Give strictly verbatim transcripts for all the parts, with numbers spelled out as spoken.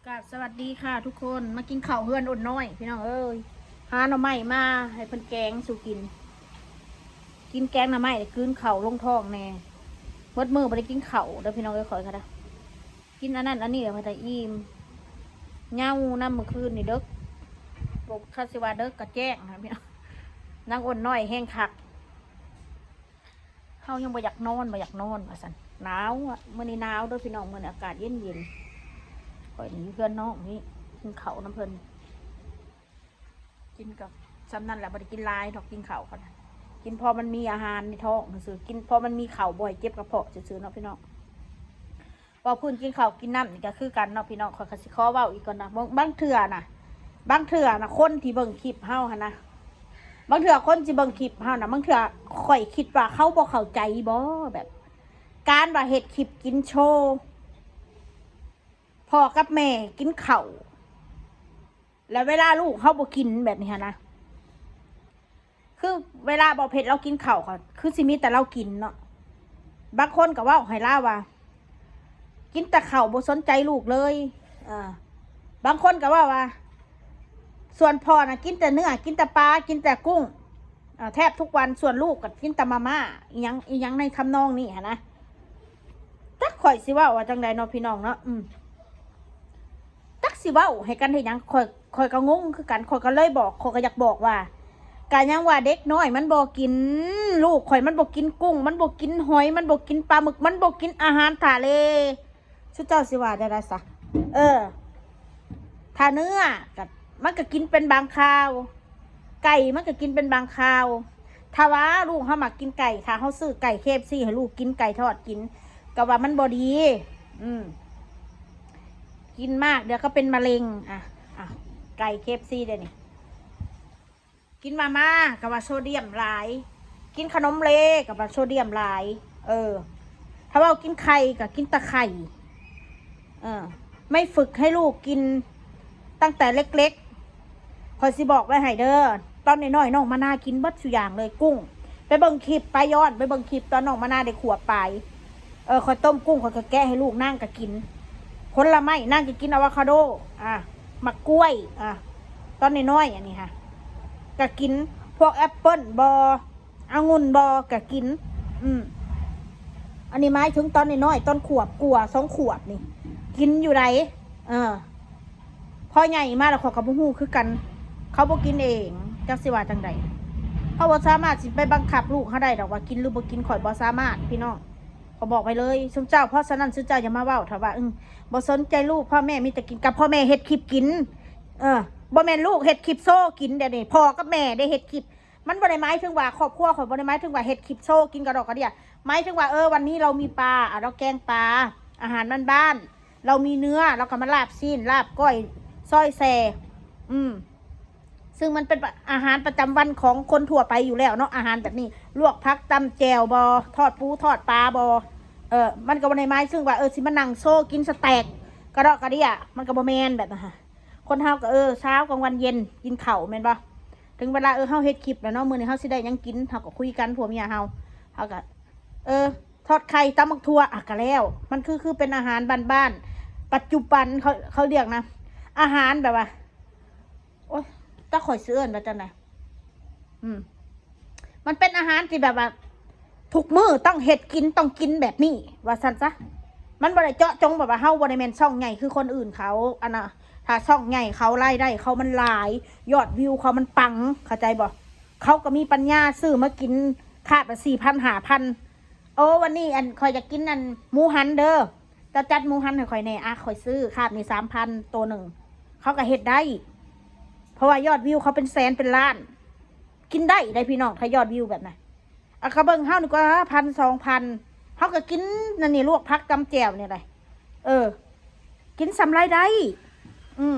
กราบสวัสดีค่ะทุกคน มากินข้าวเฮือนอ้นน้อย พี่น้องเอ้ย หาหน่อไม้มาให้เพิ่นแกงสู่กิน กินแกงหน่อไม้แล้วกลืนข้าวลงท้องแน่ หมดมื้อบ่ได้กินข้าวเด้อพี่น้องเอ้ย ข้อยก็ได้ กินอันนั้นอันนี้แล้วพอได้อิ่ม เหย้านำมื้อคืนนี่เด้อ บ่คันสิว่าเด้อกะแจ้งนะพี่น้อง นางอ้นน้อยแฮงคัก เฮายังบ่อยากนอน บ่อยากนอนว่าซั่น หนาวอะ มื้อนี้หนาวเด้อพี่น้อง มื้อนี้อากาศเย็นๆ ข้อยนี่อยู่เฮือนน้องนี่ กินข้าวนำเพิ่น กินกับส่ำนั้นแหละ บ่ได้กินหลายดอก กินข้าวเขานะ กินพอมันมีอาหารในท้องซื่อๆ กินพอมันมีข้าว บ่ให้เจ็บกระเพาะซื่อๆ เนาะพี่น้อง เว้าพื้นกินข้าวกินน้ำนี่ก็คือกันเนาะพี่น้อง ข้อยก็สิขอเว้าอีกก่อนนะ บาง บางเทื่อนะ บางเทื่อนะ คนที่เบิ่งคลิปเฮาหั่นนะ บางเทื่อคนสิเบิ่งคลิปเฮานะ บางเทื่อข้อยคิดว่าเขาบ่เข้าใจบ่ แบบ การว่าเฮ็ดคลิปกินโชว์ พ่อกับแม่กินข้าว แล้วเวลาลูกเฮาบ่กินแบบนี้หั้นนะ คือเวลาบ่าวเพชรลาวกินข้าวก็คือสิมีแต่ลาวกินเนาะ บางคนก็เว้าให้ลาวว่า กินแต่ข้าวบ่สนใจลูกเลย อ่า บางคนก็เว้าว่า ส่วนพ่อน่ะกินแต่เนื้อ กินแต่ปลา กินแต่กุ้ง อ่า แทบทุกวัน ส่วนลูกก็กินแต่มาม่า อิหยัง อิหยังในทำนองนี้หั้นนะ จักข้อยสิเว้าว่าจั่งใดเนาะพี่น้องเนาะ อืม จักสิเว้าให้กันเฮ็ดหยัง ข้อย ข้อยก็งงคือกัน ข้อยก็เลยบอก ข้อยก็อยากบอกว่า กะยังว่าเด็กน้อยมันบ่กิน ลูกข้อยมันบ่กินกุ้ง มันบ่กินหอย มันบ่กินปลาหมึก มันบ่กินอาหารทะเล ซุเจ้าสิว่าจั่งใดซะ เออ ถ้าเนื้อก็ มันก็กินเป็นบางคราว ไก่มันก็กินเป็นบางคราว ถ้าว่าลูกเฮามักกินไก่ ถ้าเฮาซื้อไก่ เคเอฟซี ให้ลูกกิน ไก่ทอดกิน ก็ว่ามันบ่ดี อืม กินมากเดี๋ยวก็เป็นมะเร็ง อ่ะ อ่ะ ไก่ เคเอฟซี เดี๋ยวนี้ กินมาม่าก็ว่าโซเดียมหลาย กินขนมเลก็ว่าโซเดียมหลาย เออ ถ้าว่ากินไข่ก็กินแต่ไข่ เออ ไม่ฝึกให้ลูกกินตั้งแต่เล็กๆ ข้อยสิบอกไว้ให้เด้อ ตอนน้อยๆ น้องมานากินเบิดซุอย่างเลย กุ้ง ไปเบิ่งคลิป ไปย้อนไปเบิ่งคลิปตอนน้องมานาได้ขวบปลาย เออ ข้อยต้มกุ้ง ข้อยก็แกะให้ลูก นางก็กิน ผลไม้ นางก็กินอะโวคาโด อ่ะ หมากกล้วย อ่ะ ตอนน้อยๆ อันนี้ค่ะ ก็กิน พวกแอปเปิ้ลบ่ องุ่นบ่ ก็กิน อืม อันนี้หมายถึงตอนน้อยๆ ตอนขวบกว่า สองขวบนี่ กินอยู่ใด เออ พอใหญ่มาแล้วเขาก็บ่ฮู้คือกัน เขาบ่กินเอง จักสิว่าจั่งใด เขาบ่สามารถสิไปบังคับลูกเขาได้ดอกว่ากินหรือบ่กิน ข้อยบ่สามารถ พี่น้อง ข้อยบอกไปเลย ซุมเจ้า เพราะฉะนั้นซุมเจ้าอย่ามาเว้า ถ้าว่า อืม บ่สนใจลูก พ่อแม่มีแต่กิน กับพ่อแม่เฮ็ดคลิปกิน เออ บ่แม่นลูกเฮ็ดคลิปโชว์กินเดี๋ยวนี้ พ่อกับแม่ได้เฮ็ดคลิป มันบ่ได้หมายถึงว่าครอบครัวข้อยบ่ได้หมายถึงว่าเฮ็ดคลิปโชว์กินกระดอกกระเดี้ย หมายถึงว่า เออ วันนี้เรามีปลา อ่ะ เราแกงปลา อาหารบ้านๆ เรามีเนื้อ เราก็มาลาบซีน ลาบก้อย ซอยแซ่ อืม ซึ่งมันเป็นอาหารประจำวันของคนทั่วไปอยู่แล้วเนาะ อาหารแบบนี้ ลวกผัก ตำแจ่วบ่ ทอดปู ทอดปลาบ่ เออ มันก็บ่ได้หมายถึงว่า เออ สิมานั่งโชว์กินสเต็กกระดอกกระเดี้ย มันก็บ่แม่นแบบนั้นค่ะ คนเฮาก็ เออ เช้ากลางวันเย็นกินข้าวแม่นบ่ ถึงเวลา เออ เฮาเฮ็ดคลิปแล้วเนาะ มื้อนี้เฮาสิได้หยังกิน เฮาก็คุยกันผัวเมียเฮา เฮาก็ เออ ทอดไข่ ตำบักถั่ว อ่ะ ก็แล้ว มันคือ คือเป็นอาหารบ้านๆ ปัจจุบันเขา เขาเรียกนะ อาหารแบบว่า โอ๊ย จักข้อยสิเอิ้นว่าจั่งใด อืม มันเป็นอาหารที่แบบว่า ทุกมื้อต้องเฮ็ดกิน ต้องกินแบบนี้ ว่าซั่นซะ มันบ่ได้เจาะจงแบบว่า เฮาบ่ได้แม่นช่องใหญ่คือคนอื่นเขา อันน่ะ ถ้าช่องใหญ่เขารายได้เขามันหลาย ยอดวิวเขามันปัง เข้าใจบ่ เขาก็มีปัญญาซื้อมากินคาบละสี่พัน ห้าพัน โอ้ วันนี้อันข้อยอยากกินอันหมูหันเด้อ เจ้าจัดหมูหันให้ข้อยแหน่ อ่ะ ข้อยซื้อคาบนี่สามพัน ตัวหนึ่ง เขาก็เฮ็ดได้ เพราะว่ายอดวิวเขาเป็นแสนเป็นล้าน กินได้ได้พี่น้อง ถ้ายอดวิวแบบนั้น อ่ะ ก็เบิ่งเฮานี่ก็พัน สองพัน เฮาก็กินนั่นนี่ ลวกผัก ตำแจ่วนี่แหละ เออ กินส่ำรายได้ อืม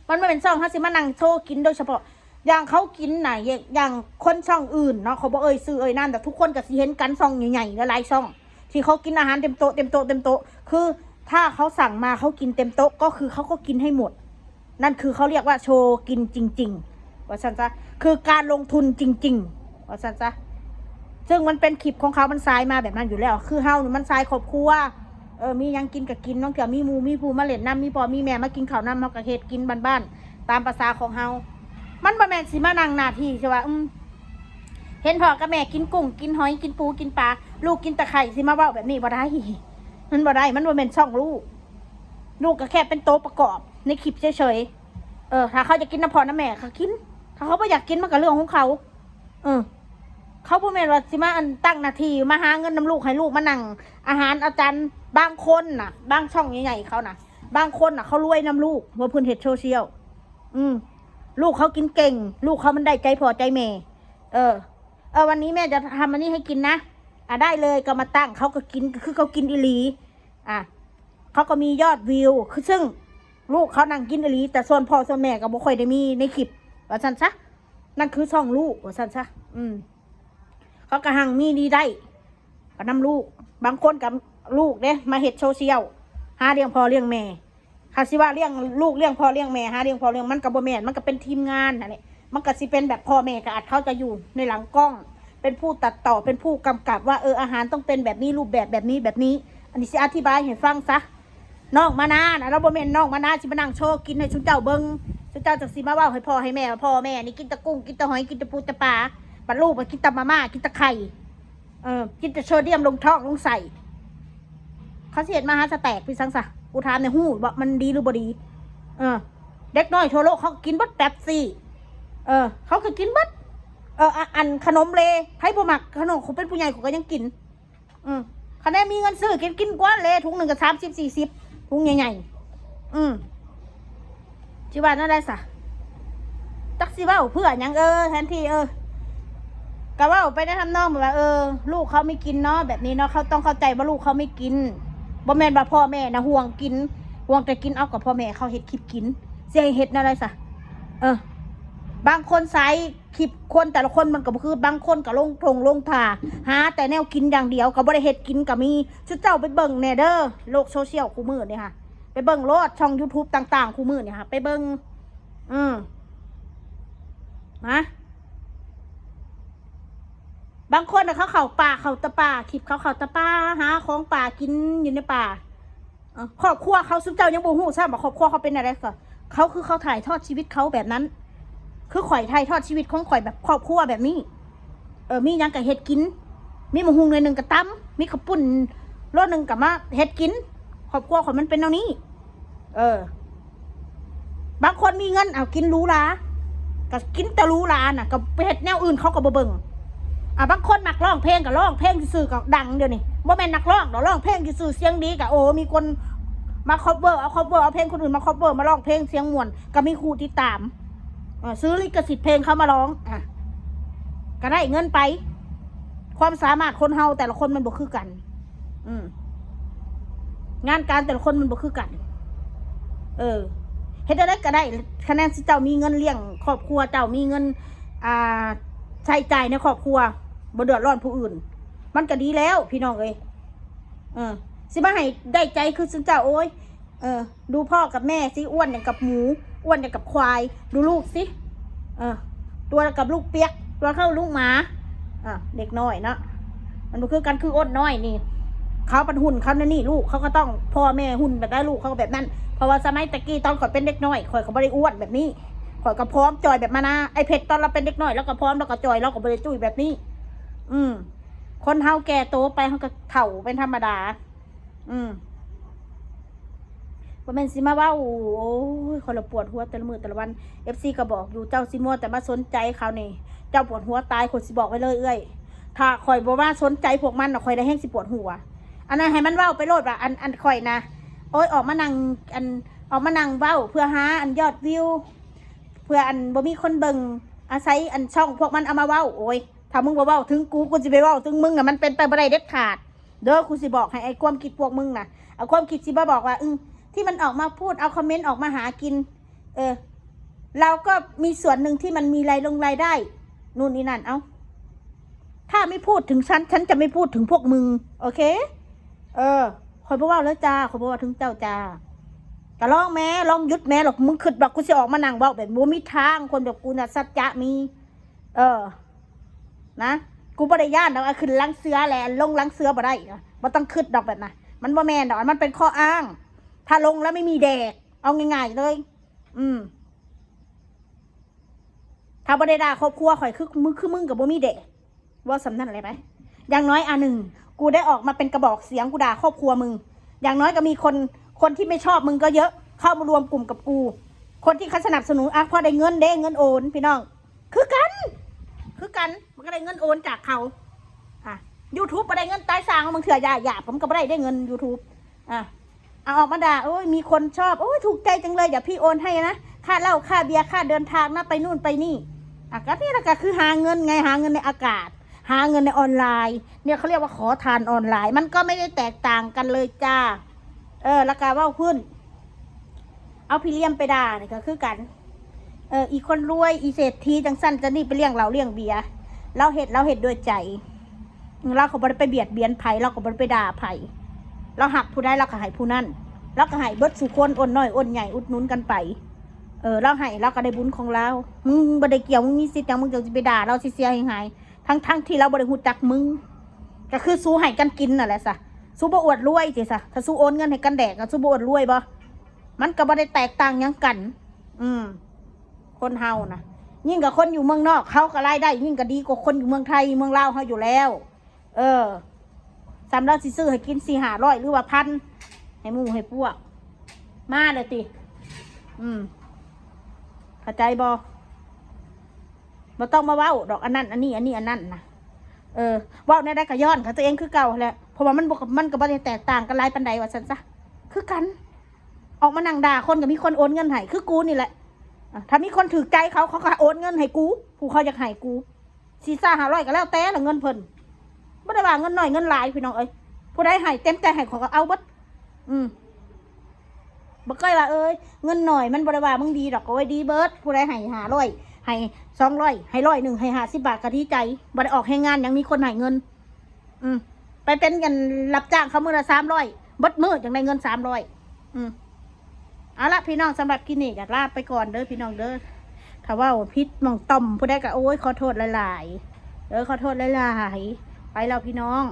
มันบ่แม่นช่องเฮาสิมานั่งโชว์กินโดยเฉพาะ อย่างเขากินน่ะ อย่าง อย่างคนช่องอื่นเนาะ เขาบ่เอ่ยชื่อเอ่ยนาม แต่ทุกคนก็สิเห็นกัน ช่องใหญ่ๆ หลายๆ ช่อง ที่เขากินอาหารเต็มโต๊ะ เต็มโต๊ะ เต็มโต๊ะ คือถ้าเขาสั่งมาเขากินเต็มโต๊ะ ก็คือเขาก็กินให้หมด นั่นคือเขาเรียกว่าโชว์กินจริงๆ ว่าซั่นซะ คือการลงทุนจริงๆ ว่าซั่นซะ ซึ่งมันเป็นคลิปของเขา มันสายมาแบบนั้นอยู่แล้ว คือเฮานี่มันสายครอบครัว เออ มีหยังกินก็กิน บางเทื่อมีหมู่มีผู้มาเล่นนำ มีพ่อมีแม่มากินข้าวนำ เฮาก็เฮ็ดกินบ้านๆ ตามประสาของเฮา มันบ่แม่นสิมานั่งหน้าที่สิว่า อืม เห็นพ่อกับแม่กินกุ้ง กินหอย กินปู กินปลา ลูกกินแต่ไข่ สิมาเว้าแบบนี้บ่ได้ มันบ่ได้ มันบ่แม่นช่องลูก ลูกก็แค่เป็นโตประกอบในคลิปเฉยๆ เออ ถ้าเขาจะกินนำพ่อนำแม่ เขากิน ถ้าเขาบ่อยากกิน มันก็เรื่องของเขา เออ เขาบ่แม่นว่าสิมาอันตั้งหน้าที่ มาหาเงินนำลูก ให้ลูกมานั่ง อาหารอาจารย์ บางคนน่ะ บางช่องใหญ่ๆ เขาน่ะ บางคนน่ะ เขารวยนำลูก ว่าเพิ่นเฮ็ดโซเชียล อืม ลูกเขากินเก่ง ลูกเขามันได้ใจพ่อใจแม่ เออ เออ วันนี้แม่จะทำอันนี้ให้กินนะ อ่ะ ได้เลย ก็มาตั้ง เขาก็กิน คือเขากินอีหลี อ่ะ เขาก็มียอดวิว คือซึ่งลูกเขานั่งกินอีหลี แต่ส่วนพ่อส่วนแม่ก็บ่ค่อยได้มีในคลิป ว่าซั่นซะ นั่นคือช่องลูก ว่าซั่นซะ อืม เขาก็หังมีดีได้ ก็นำลูก บางคนกับลูกเด้ มาเฮ็ดโซเชียล หาเลี้ยงพ่อเลี้ยงแม่ คันสิว่าเลี้ยงลูกเลี้ยงพ่อเลี้ยงแม่ หาเลี้ยงพ่อเลี้ยง มันก็บ่แม่น มันก็เป็นทีมงานนั่นแหละ มันก็สิเป็นแบบพ่อแม่ก็อาจเขาจะอยู่ในหลังกล้อง เป็นผู้ตัดต่อ เป็นผู้กำกับว่า เออ อาหารต้องเป็นแบบนี้ รูปแบบแบบนี้แบบนี้ อันนี้สิอธิบายให้ฟังซะ น้องมานานะ เราบ่แม่นน้องมานาสิมานั่งโชว์กินให้ซุมเจ้าเบิ่ง ซุมเจ้าจักสิมาเว้าให้พ่อให้แม่ว่าพ่อแม่นี่กินแต่กุ้ง กินแต่หอย กินแต่ปูแต่ปลา บัดลูกมากินแต่มาม่า กินแต่ไข่ เออ กินแต่โซเดียมลงท้องลงไส้ เขาสิเฮ็ดมาหาสแต็กพี่สังสะ กูถามเนี่ย ฮู้บ่มันดีหรือบ่ดี เออ เด็กน้อยทั่วโลกเขาก็กินเบิดเป๊ปซี่ เออ เขาก็กินเบิด เออ อ่ะ อันขนมเลย์ ไผบ่มัก ขนม เขาเป็นผู้ใหญ่เขาก็ยังกิน อืม คันได้มีเงินซื้อกิน กินกว่าเลย์ ถุงหนึ่งก็สามสิบ สี่สิบ ถุงใหญ่ๆ อืม สิว่าแนวใดซะ จักสิเว้าเพื่อหยัง เออ แทนที่ เออ ก็เว้าไปในทำนองแบบว่า เออ ลูกเขาไม่กินเนาะ แบบนี้เนาะ เขาต้องเข้าใจว่าลูกเขาไม่กิน บ่แม่นว่าพ่อแม่นะห่วงกิน ห่วงแต่กิน เอากับพ่อแม่เขาเฮ็ดคลิปกิน สิให้เฮ็ดแนวใดซะ เออ บางคนใช้คลิปคนแต่ละคนมันก็บ่คือ บางคนก็ลงท่งลงท่า หาแต่แนวกินอย่างเดียว ก็บ่ได้เฮ็ดกินก็มี ซุมเจ้าไปเบิ่งแหน่เด้อ โลกโซเชียลคู่มื้อนี่ค่ะ ไปเบิ่งโลด ช่องยูทูบต่างๆ คู่มื้อนี่ค่ะ ไปเบิ่ง อืม นะ บางคนน่ะเขาเข้าป่า เข้าแต่ป่า คลิปเขาเข้าแต่ป่า หาของป่ากินอยู่ในป่า เออ ครอบครัวเขา ซุมเจ้ายังบ่ฮู้ซ้ำว่าครอบครัวเขาเป็นอะไรก็ เขาคือเขาถ่ายทอดชีวิตเขาแบบนั้น คือข่อยถ่ายทอดชีวิตของข่อยแบบครอบครัวแบบนี้ เออ มีหยังก็เฮ็ดกิน มีหมากฮุ่งหน่วยหนึ่งก็ตำ มีข้าวปุ้นโลหนึ่งก็มาเฮ็ดกิน ครอบครัวข่อยมันเป็นแนวนี้ เออ บางคนมีเงินเอากินหรูหรา ก็กินแต่หรูหราน่ะ ก็ไปเฮ็ดแนวอื่นเขาก็บ่เบิ่ง อ่ะ บางคนมักร้องเพลงก็ร้องเพลงซื่อๆก็ดังเดี๋ยวนี้ บ่แม่นนักร้องดอก ร้องเพลงซื่อๆเสียงดีก็ โอ้ มีคนมา cover เอา cover เอาเพลงคนอื่นมา cover มาร้องเพลงเสียงม่วน ก็มีผู้ติดตาม เออ ซื้อลิขสิทธิ์เพลงเขามาร้อง อ่ะ ก็ได้เงินไป ความสามารถคนเฮาแต่ละคนมันบ่คือกัน อืม งานการแต่ละคนมันบ่คือกัน เออ เฮ็ดอะไรก็ได้ คะแนนที่เจ้ามีเงินเลี้ยงครอบครัว เจ้ามีเงิน อ่า ใช้จ่ายในครอบครัว บ่เดือดร้อนผู้อื่น มันก็ดีแล้ว พี่น้องเอ้ย เออ สิมาให้ได้ใจคือซุมเจ้า โอ้ย เออ ดูพ่อกับแม่สิ อ้วนอย่างกับหมู อ้วนอย่างกับควาย ดูลูกสิ เออ ตัวกับลูกเปียก ตัวเข้าลูกหมา อ่ะ เด็กน้อยเนาะ มันบ่คือกัน คืออ้นน้อยนี่ เขาเป็นหุ่นเขานะนี่ ลูกเขาก็ต้อง พ่อแม่หุ่นแบบได้ ลูกเขาก็แบบนั้น เพราะว่าสมัยตะกี้ตอนข่อยเป็นเด็กน้อย ข่อยก็บ่ได้อ้วนแบบนี้ ข่อยก็พร้อมจอยแบบมานะ ไอ้เพชรตอนเราเป็นเด็กน้อย แล้วก็พร้อม แล้วก็จอย แล้วก็บ่ได้จุ้ยแบบนี้ อืม คนเฮาแก่โตไป เฮาก็เฒ่าเป็นธรรมดา อืม บ่แม่นสิมาเว้า โอ้ย ข่อยละปวดหัวแต่ละมื้อแต่ละวัน เอฟซี ก็บอกอยู่ เจ้าสิมัวแต่มาสนใจเขานี่ เจ้าปวดหัวตาย ข่อยสิบอกไว้เลยเอื้อย ถ้าข่อยบ่มาสนใจพวกมันน่ะ ข่อยละแฮงสิปวดหัว อันนั้นให้มันเว้าไปโลดว่า อัน อันข่อยนะ โอ้ย ออกมานั่ง อัน ออกมานั่งเว้าเพื่อหาอันยอดวิว เพื่ออันบ่มีคนเบิ่ง อาศัยอันช่องพวกมันเอามาเว้า โอ้ย ถ้ามึงบ่เว้าถึงกู กูสิไปเว้าถึงมึงน่ะ มันเป็นไปบ่ได้เด็ดขาด เด้อ กูสิบอกให้ ไอ้ความคิดพวกมึงน่ะ เอาความคิดสิมาบอกว่า อืม ที่มันออกมาพูด เอาคอมเมนต์ออกมาหากิน เออ เราก็มีส่วนหนึ่งที่มันมีรายลงรายได้ นู่นนี่นั่น เอ้า ถ้าไม่พูดถึงฉัน ฉันจะไม่พูดถึงพวกมึง โอเค เออ ข่อยบ่เว้าแล้วจ้า ข่อยบ่เว้าถึงเจ้าจ้า ก็ลองแม้ ลองหยุดแม้หรอก มึงคิดว่ากูสิออกมานั่งเว้าแบบบ่มีทาง คนแบบกูน่ะ สัจจะมี เออ นะ กูบ่ได้ย้านดอก เอาขึ้นหลังเสือแหละ ลงหลังเสือบ่ได้นะ บ่ต้องคิดดอกแบบนั้น มันบ่แม่นดอก มันเป็นข้ออ้าง ถ้าลงแล้วไม่มีแดก เอาง่ายๆเลย อืม ถ้าบ่ได้ด่าครอบครัวข่อย คือมึง คือมึงกับบ่มีแดก ว่าสำนั่นอะไรไหม อย่างน้อยอันหนึ่ง กูได้ออกมาเป็นกระบอกเสียง กูด่าครอบครัวมึง อย่างน้อยก็มีคน คนที่ไม่ชอบมึงก็เยอะ เข้ามารวมกลุ่มกับกู คนที่เขาสนับสนุน อ่ะ พอได้เงินเด้ เงินโอน พี่น้อง คือกัน คือกัน มันก็ได้เงินโอนจากเขา อ่ะ YouTube บ่ได้เงินตายสร้าง บางเทื่ออย่าหยาบ มันก็บ่ได้ได้เงิน YouTube อ่ะ เอาออกมาด่า โอ้ย มีคนชอบ โอ้ย ถูกใจจังเลย เดี๋ยวพี่โอนให้นะ ค่าเหล้า ค่าเบียร์ ค่าเดินทางนะ ไปนู่นไปนี่ อ่ะ ก็นี่แหละก็คือหาเงินไง หาเงินในอากาศ หาเงินในออนไลน์ เนี่ยเขาเรียกว่าขอทานออนไลน์ มันก็ไม่ได้แตกต่างกันเลยจ้า เออ แล้วก็เว้าพื้น เอาพี่เหลี่ยมไปด่านี่ก็คือกัน เออ อีคนรวย อีเศรษฐีจังซั่นจังนี่ ไปเลี้ยงเหล้าเลี้ยงเบียร์ ลาวเฮ็ด ลาวเฮ็ดด้วยใจ ลาวก็บ่ได้ไปเบียดเบียนไผ ลาวก็บ่ได้ไปด่าไผ ลาวฮักผู้ใด ลาวก็ให้ผู้นั้น ลาวก็ให้เบิดสู่คน อ้นน้อยอ้นใหญ่ อุดหนุนกันไป เออ ลาวให้ ลาวก็ได้บุญของลาว มึงบ่ได้เกี่ยว มึงมีสิทธิ์หยัง มึงจั่งสิไปด่าลาวเสียหายๆ ทั้งๆที่ลาวบ่ได้ฮู้จักมึง ก็คือสู้ให้กันกินนั่นแหละซะ สู้บ่อวดรวยติซะ ถ้าสู้โอนเงินให้กันแดก ก็สู้บ่อวดรวยบ่ มันก็บ่ได้แตกต่างหยังกัน อืม คนเฮานะ ยิ่งกับคนอยู่เมืองนอก เขาก็รายได้ยิ่งก็ดีกว่าคนอยู่เมืองไทย เมืองลาวเฮาอยู่แล้ว เออ สำหรับสิซื้อให้กินสี่ห้าร้อย หรือว่าพัน ให้หมู่ให้พวก มาเลยติ อืม เข้าใจบ่ บ่ต้องมาเว้าดอก อันนั้น อันนี้ อันนี้ อันนั้นนะ เออ เว้าแนวใดก็ย้อนกับตัวเองคือเก่าแหละ เพราะว่ามันบ่ มันก็บ่ได้แตกต่างกันหลายปานใด ว่าซั่นซะ คือกัน ออกมานั่งด่าคนก็มีคนโอนเงินให้ คือกูนี่แหละ อ่ะ ถ้ามีคนถือใจเขา เขาก็โอนเงินให้กู ผู้เขาอยากให้กู สี่ห้าร้อย ก็แล้วแต่ละเงินเพิ่น บ่ได้ว่าเงินน้อยเงินหลาย พี่น้องเอ้ย ผู้ใดให้เต็มใจให้ เขาก็เอาเบิด อืม บ่เคยว่า เอ้ย เงินน้อย มันบ่ได้ว่ามึงดีดอก โอ้ย ดีเบิด ผู้ใดให้ห้าร้อย ให้สองร้อย ให้ร้อยหนึ่ง ให้ห้าสิบบาทก็ดีใจ บ่ได้ออกแรงงานหยัง มีคนให้เงิน อืม ไปเป็นกันรับจ้างเขามื้อละสามร้อย เบิดมื้อจั่งได้เงินสามร้อย อืม เอาละพี่น้อง สำหรับคลิปนี้ก็ลาไปก่อนเด้อพี่น้องเด้อ ถ้าเว้าผิดหม่องต่อมผู้ใดก็ โอ้ย ขอโทษหลายๆ เด้อ ขอโทษหลายๆ ไปแล้วพี่น้อง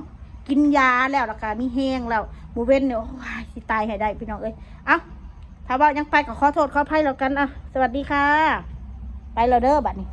กินยาแล้ว แล้วก็มีแฮงแล้ว มื้อเว็นเนี่ย โอ้ย สิตายให้ได้พี่น้องเอ้ย เอ้า ถ้าเว้าหยังไปก็ขอโทษขออภัยแล้วกัน อ่ะ สวัสดีค่ะ ไปแล้วเด้อบัดนี้